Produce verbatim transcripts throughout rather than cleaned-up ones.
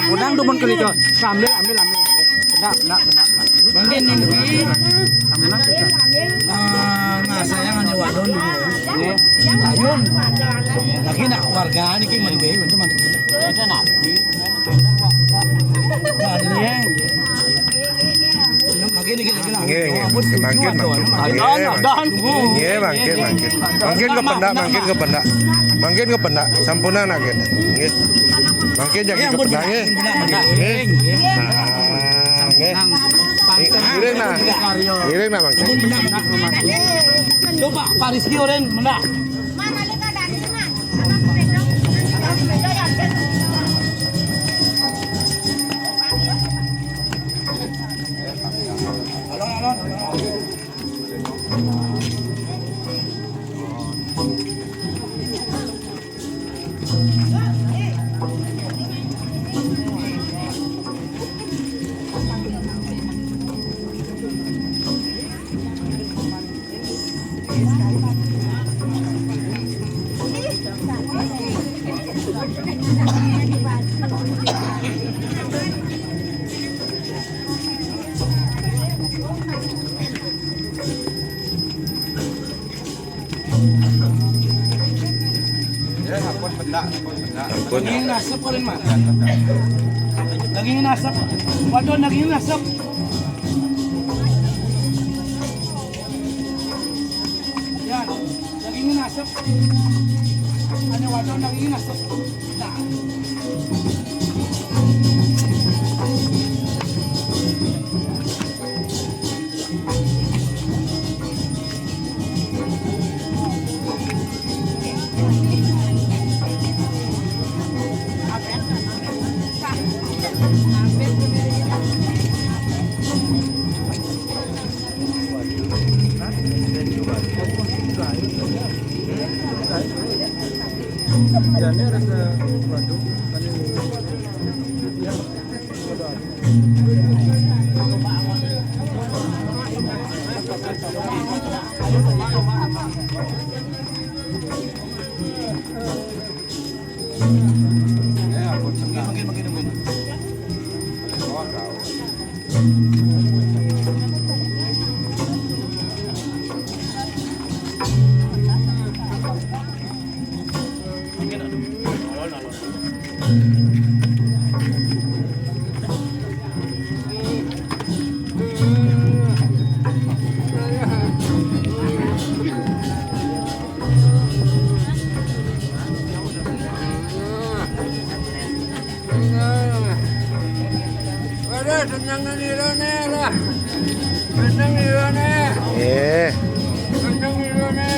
Menang dumun kerja. Ambil, ambil, ambil. Benar, benar, benar, benar. Mungkin ini. Nah, nah, saya hanya wadon dulu. Ayun. Lagi nak warga ini ki mandi, untuk mandi. Nah, ini. Nggih, nggih, nggih, nggih. Mangkin, mangkin, mangkin. Nggih, mangkin. Nggih, mangkin, mangkin. Mangkin kependak, mangkin kependak. Mangkin kependak. Sampunan agen. Nggih. Mangkin jadi kependak, nggih. Nggih. Nah, nggih. Ngiring nah. Ngiring nah, mangkin. Coba Pak Rizky oren mendak. Ya, ampun, benak, ampun, benak. Ampun. Daging nasep, paling mah. Daging nasep. Waduh, daging nasep. Ya, daging nasep. Ada waduh, daging nasep. Nah. Waduh, seneng nih Rone lah. Seneng nih Rone. Eh. Seneng nih Rone.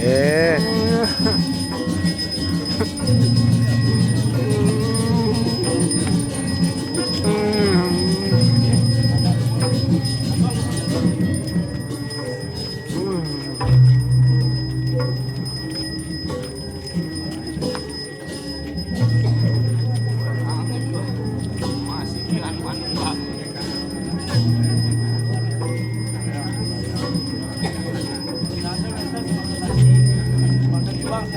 Eh. Isi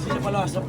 siya pala sa